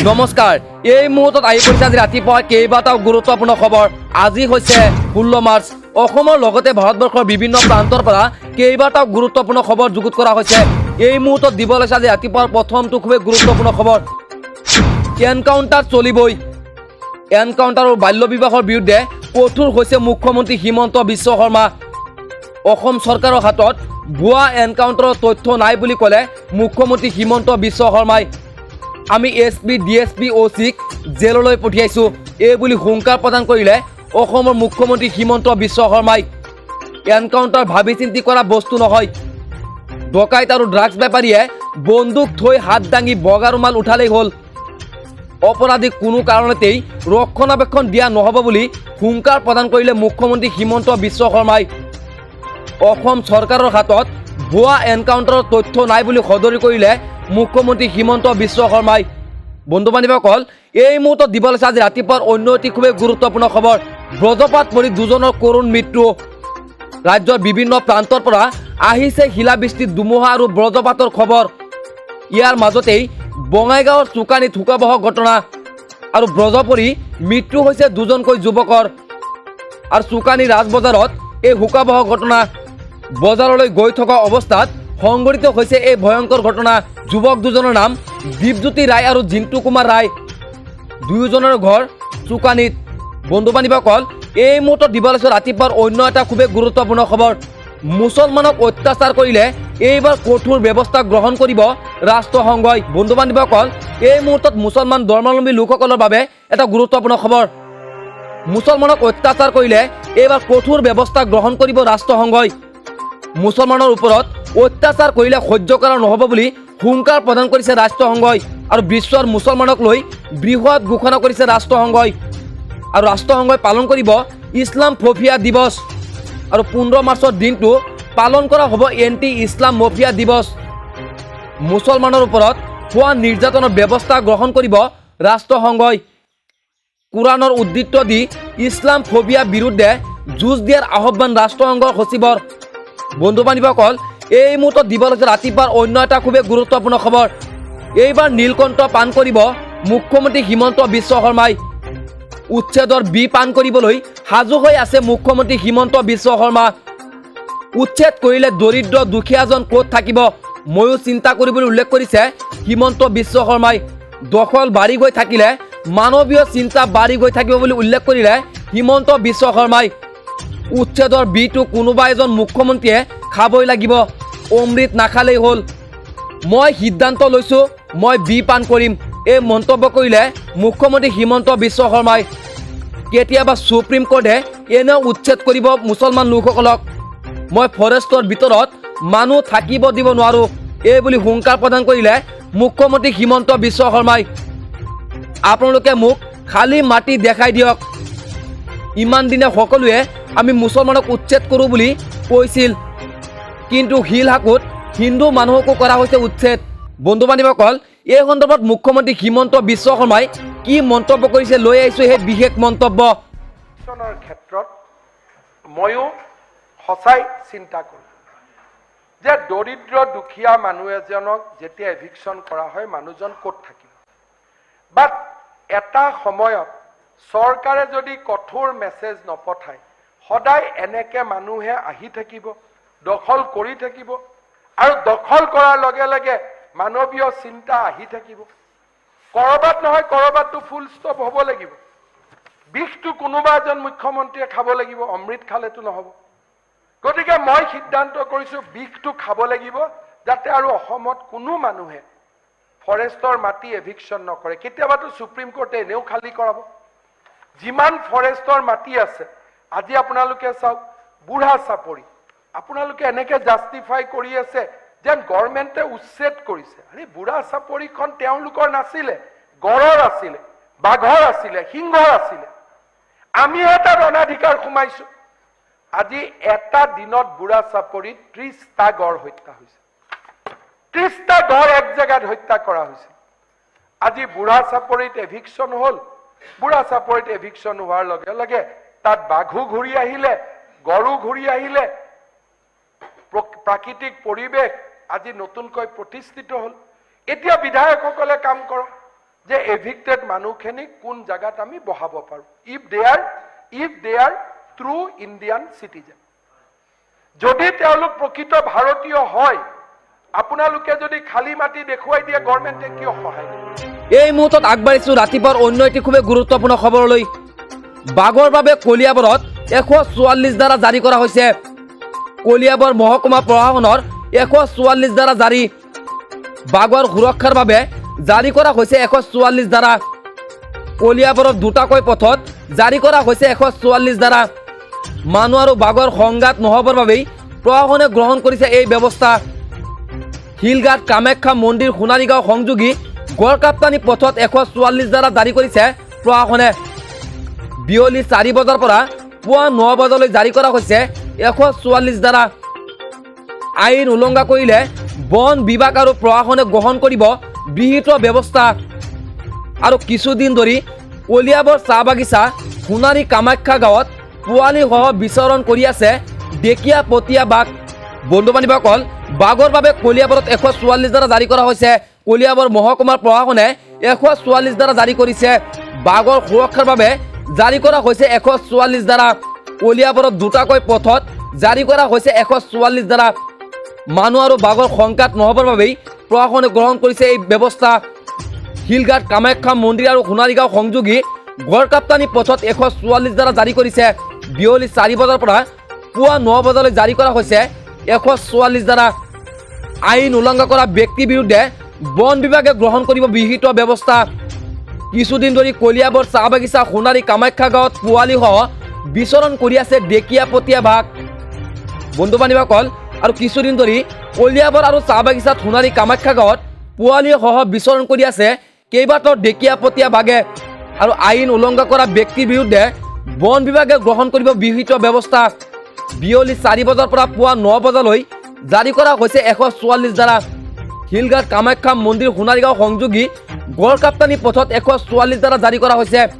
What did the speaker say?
নমস্কাৰ, এই মুহূৰ্তত আহি পৰিছে আজি ৰাতিপুৱা কেইবাটাও গুৰুত্বপূৰ্ণ খবৰ। আজি হৈছে 16 মাৰ্চ। অসমৰ লগতে ভাৰতবৰ্ষৰ বিভিন্ন প্ৰান্তৰ পৰা কেইবাটাও গুৰুত্বপূৰ্ণ খবৰ যুগুত কৰা হৈছে। এই মুহূৰ্তত দিব লৈছে আজি ৰাতিপুৱাৰ প্ৰথমটো খুবেই গুৰুত্বপূৰ্ণ খবৰ। এনকাউণ্টাৰ চলিবই। এনকাউণ্টাৰ আৰু বাল্য বিবাহৰ বিৰুদ্ধে কঠোৰ হৈছে মুখ্যমন্ত্ৰী হিমন্ত বিশ্ব শৰ্মা। অসম চৰকাৰৰ হাতত ভুৱা এনকাউণ্টাৰৰ তথ্য নাই বুলি ক'লে মুখ্যমন্ত্ৰী হিমন্ত বিশ্ব শৰ্মাই। আমি S P, D S P, অ' চিক জেললৈ পঠিয়াইছোঁ, এই বুলি হুংকাৰ প্ৰদান কৰিলে অসমৰ মুখ্যমন্ত্ৰী হিমন্ত বিশ্ব শৰ্মাই। এনকাউণ্টাৰ ভাবি চিন্তি কৰা বস্তু নহয়। ডকাইত আৰু ড্ৰাগছ বেপাৰীয়ে বন্দুক থৈ হাত দাঙি বগা ৰুমাল উঠালেই হ'ল। অপৰাধীক কোনো কাৰণতেই ৰক্ষণাবেক্ষণ দিয়া নহ'ব বুলি হুংকাৰ প্ৰদান কৰিলে মুখ্যমন্ত্ৰী হিমন্ত বিশ্ব শৰ্মাই। অসম চৰকাৰৰ হাতত ভুৱা এনকাউণ্টাৰৰ তথ্য নাই বুলি সদৰি কৰিলে মুখ্যমন্ত্ৰী হিমন্ত বিশ্ব শৰ্মাই। বন্ধু বান্ধৱীসকল, এই মুহূৰ্তত দিব লৈছে আজি ৰাতিপুৱাৰ অন্য এটি খুবেই গুৰুত্বপূৰ্ণ খবৰ। ব্ৰজপাত পৰি দুজনৰ কৰুণ মৃত্যু। ৰাজ্যৰ বিভিন্ন প্ৰান্তৰ পৰা আহিছে শিলাবৃষ্টি, ধুমুহা আৰু ব্ৰজপাতৰ খবৰ। ইয়াৰ মাজতেই বঙাইগাঁৱৰ চুকানিত শোকাৱহ ঘটনা আৰু ব্ৰজ পৰি মৃত্যু হৈছে দুজনকৈ যুৱকৰ। আৰু চুকানি ৰাজবজাৰত এই শোকাৱহ ঘটনা। বজাৰলৈ গৈ থকা অৱস্থাত সংঘটিত হৈছে এই ভয়ংকৰ ঘটনা। যুৱক দুজনৰ নাম দীপজ্যোতি ৰায় আৰু জিন্তু কুমাৰ ৰায়। দুয়োজনৰ ঘৰ চুকানিত। বন্ধু বান্ধৱীসকল, এই মুহূৰ্তত দিব লৈছোঁ ৰাতিপুৱাৰ অন্য এটা খুবেই গুৰুত্বপূৰ্ণ খবৰ। মুছলমানক অত্যাচাৰ কৰিলে এইবাৰ কঠোৰ ব্যৱস্থা গ্ৰহণ কৰিব ৰাষ্ট্ৰসংঘই। বন্ধু বান্ধৱীসকল, এই মুহূৰ্তত মুছলমান ধৰ্মাৱলম্বী লোকসকলৰ বাবে এটা গুৰুত্বপূৰ্ণ খবৰ। মুছলমানক অত্যাচাৰ কৰিলে এইবাৰ কঠোৰ ব্যৱস্থা গ্ৰহণ কৰিব ৰাষ্ট্ৰসংঘই। মুছলমানৰ ওপৰত অত্যাচাৰ কৰিলে সহ্য কৰা নহ'ব বুলি হুংকাৰ প্ৰদান কৰিছে ৰাষ্ট্ৰসংঘই আৰু বিশ্বৰ মুছলমানক লৈ বৃহৎ ঘোষণা কৰিছে ৰাষ্ট্ৰসংঘই। আৰু ৰাষ্ট্ৰসংঘই পালন কৰিব ইছলাম ফবিয়া দিৱস আৰু 15 মাৰ্চৰ দিনটো পালন কৰা হ'ব এণ্টি ইছলাম মফিয়া দিৱস। মুছলমানৰ ওপৰত হোৱা নিৰ্যাতনৰ ব্যৱস্থা গ্ৰহণ কৰিব ৰাষ্ট্ৰসংঘই। কোৰাণৰ উদ্ধৃত দি ইছলাম ফবিয়া বিৰুদ্ধে যুঁজ দিয়াৰ আহ্বান ৰাষ্ট্ৰসংঘৰ সচিবৰ। বন্ধু বান্ধৱীসকল, এই মুহূৰ্তত দিব লৈছে ৰাতিপুৱাৰ অন্য এটা খুবেই গুৰুত্বপূৰ্ণ খবৰ। এইবাৰ নীলকণ্ঠ পান কৰিব মুখ্যমন্ত্ৰী হিমন্ত বিশ্ব শৰ্মাই। উচ্ছেদৰ বি পান কৰিবলৈ সাজু হৈ আছে মুখ্যমন্ত্ৰী হিমন্ত বিশ্ব শৰ্মা। উচ্ছেদ কৰিলে দৰিদ্ৰ দুখীয়াজন ক'ত থাকিব, ময়ো চিন্তা কৰিবলৈ উল্লেখ কৰিছে হিমন্ত বিশ্ব শৰ্মাই। দখল বাঢ়ি গৈ থাকিলে মানৱীয় চিন্তা বাঢ়ি গৈ থাকিব বুলি উল্লেখ কৰিলে হিমন্ত বিশ্ব শৰ্মাই। উচ্ছেদৰ বিটো কোনোবা এজন মুখ্যমন্ত্ৰীয়ে খাবই লাগিব, অমৃত নাখালেই হ'ল। মই সিদ্ধান্ত লৈছোঁ, মই বি পান কৰিম, এই মন্তব্য কৰিলে মুখ্যমন্ত্ৰী হিমন্ত বিশ্ব শৰ্মাই। কেতিয়াবা সুপ্ৰিম কোৰ্টে এনেও উচ্ছেদ কৰিব মুছলমান লোকসকলক। মই ফৰেষ্টৰ ভিতৰত মানুহ থাকিব দিব নোৱাৰোঁ, এই বুলি হুংকাৰ প্ৰদান কৰিলে মুখ্যমন্ত্ৰী হিমন্ত বিশ্ব শৰ্মাই। আপোনালোকে মোক খালী মাটি দেখাই দিয়ক। ইমান দিনে সকলোৱে আমি মুছলমানক উচ্ছেদ কৰোঁ বুলি কৈছিল, কিন্তু শিলসাঁকোত হিন্দু মানুহকো কৰা হৈছে উচ্ছেদ। বন্ধু বান্ধৱীসকল, এই সন্দৰ্ভত মুখ্যমন্ত্ৰী হিমন্ত বিশ্ব শৰ্মাই কি মন্তব্য কৰিছে, লৈ আহিছোঁ সেই বিশেষ মন্তব্য। এভিকশ্যনৰ ক্ষেত্ৰত ময়ো সঁচাই চিন্তা কৰোঁ যে দৰিদ্ৰ দুখীয়া মানুহ এজনক যেতিয়া এভিকশ্যন কৰা হয়, মানুহজন ক'ত থাকিব? বাট এটা সময়ত চৰকাৰে যদি কঠোৰ মেছেজ নপঠায়, সদায় এনেকে মানুহে আহি থাকিব, দখল কৰি থাকিব আৰু দখল কৰাৰ লগে লগে মানৱীয় চিন্তা আহি থাকিব। কৰবাত নহয় কৰবাততো ফুল ষ্টপ হ'ব লাগিব। বিষটো কোনোবা এজন মুখ্যমন্ত্ৰীয়ে খাব লাগিব, অমৃত খালেতো নহ'ব। গতিকে মই সিদ্ধান্ত কৰিছো, বিষটো খাব লাগিব, যাতে আৰু অসমত কোনো মানুহে ফৰেষ্টৰ মাটি এভিকশ্যন নকৰে। কেতিয়াবাতো সুপ্ৰিম কোৰ্টে এনেও খালী কৰাব। যিমান ফৰেষ্টৰ মাটি আছে, আজি আপোনালোকে চাওক, বুঢ়া চাপৰি আপোনালোকে এনেকে জাষ্টিফাই কৰি আছে যেন গভৰ্ণমেণ্টে উচ্ছেদ কৰিছে। আৰে, বুঢ়া চাপৰিখন তেওঁলোকৰ নাছিলে, গড়ৰ আছিলে, বাঘৰ আছিলে, সিংহৰ আছিলে। আমিহে তাত অনাধিকাৰ সোমাইছো। আজি এটা দিনত বুঢ়া চাপৰিত 30টা গড় হত্যা হৈছে। 30টা গড় এক জেগাত হত্যা কৰা হৈছে। আজি বুঢ়া চাপৰিত এভিকশ্যন হ'ল। বুঢ়া চাপৰিত এভিকশ্যন হোৱাৰ লগে লগে তাত বাঘো ঘূৰি আহিলে, গড়ো ঘূৰি আহিলে। প্ৰাকৃতিক পৰিৱেশ আজি নতুনকৈ প্ৰতিষ্ঠিত হ'ল। এতিয়া বিধায়কসকলে কাম কৰক। যে এভিক্টেড মানুহখিনিক কোন জেগাত আমি বহাব পাৰোঁ, if they are true Indian citizen। যদি তেওঁলোক প্ৰকৃত ভাৰতীয় হয়, আপোনালোকে যদি খালী মাটি দেখুৱাই দিয়ে, গভৰ্ণমেণ্টে কিয় সহায় নকৰে? এই মুহূৰ্তত আগবাঢ়িছো ৰাতিপুৱাৰ অন্য এটি খুবেই গুৰুত্বপূৰ্ণ খবৰলৈ। বাঘৰ বাবে কলিয়াবৰত 144 ধাৰা জাৰি কৰা হৈছে। কলিয়াবৰ মহকুমা প্ৰশাসনৰ 144 ধাৰা জাৰি। বাঘৰ সুৰক্ষাৰ বাবে জাৰি কৰা হৈছে 144 ধাৰা। কলিয়াবৰৰ দুটাকৈ পথত জাৰি কৰা হৈছে 144 ধাৰা। মানুহ আৰু বাঘৰ সংঘাত নহ'বৰ বাবেই প্ৰশাসনে গ্ৰহণ কৰিছে এই ব্যৱস্থা। শিলঘাট কামাখ্যা মন্দিৰ সোণাৰীগাঁও সংযোগী গড়কাপ্তানি পথত 144 ধাৰা জাৰি কৰিছে প্ৰশাসনে। বিয়লি 4 বজাৰ পৰা পুৱা 9 বজালৈ জাৰি কৰা হৈছে 144 ধাৰা। আইন উলংঘা কৰিলে বন বিভাগ আৰু প্ৰশাসনে গ্ৰহণ কৰিব বিহিত ব্যৱস্থা। আৰু কিছুদিন ধৰি কলিয়াবৰ চাহ বাগিচা সোণাৰী কামাখ্যা গাঁৱত পোৱালীসহ বিচৰণ কৰি আছে ঢেকীয়া পতীয়া বাঘ। বন্ধু বান্ধৱীসকল, বাঘৰ বাবে কলিয়াবৰত 144 ধাৰা জাৰি কৰা হৈছে। কলিয়াবৰ মহকুমাৰ প্ৰশাসনে 144 ধাৰা জাৰি কৰিছে। বাঘৰ সুৰক্ষাৰ বাবে জাৰি কৰা হৈছে 144 ধাৰা। কলিয়াবৰত দুটাকৈ পথত জাৰি কৰা হৈছে 144 ধাৰা। মানুহ আৰু বাঘৰ সংঘাত নহ'বৰ বাবেই প্ৰশাসনে গ্ৰহণ কৰিছে এই ব্যৱস্থা। শিলঘাট কামাখ্যা মন্দিৰ আৰু সোণাৰীগাঁও সংযোগী গড়কাপ্তানি পথত 144 ধাৰা জাৰি কৰিছে। বিয়লি 4 বজাৰ পৰা পুৱা 9 বজালৈ জাৰি কৰা হৈছে 144 ধাৰা। আইন উলংঘা কৰা ব্যক্তিৰ বিৰুদ্ধে বন বিভাগে গ্ৰহণ কৰিব বিহিত ব্যৱস্থা। কিছুদিন ধৰি কলিয়াবৰ চাহ বাগিচা সোণাৰী কামাখ্যা গাঁৱত পোৱালীসহ বিচৰণ কৰি আছে ঢেকীয়াপতীয়া বাঘ। বন্ধু বান্ধৱীসকল, আৰু কিছুদিন ধৰি কলিয়াবৰ আৰু চাহ বাগিচাত সোণাৰী কামাখ্যা গাঁৱত পোৱালীসহ বিচৰণ কৰি আছে কেইবাটাও ঢেকীয়াপতীয়া বাঘে। আৰু আইন উলংঘা কৰা ব্যক্তিৰ বিৰুদ্ধে বন বিভাগে গ্ৰহণ কৰিব বিহিত ব্যৱস্থা। বিয়লি 4 বজাৰ পৰা পুৱা 9 বজালৈ জাৰি কৰা হৈছে 144 ধাৰা। শিলঘাট কামাখ্যা মন্দিৰ সোণাৰীগাঁও সংযোগী গড়কাপ্তানি পথত 144 ধাৰা জাৰি কৰা হৈছে।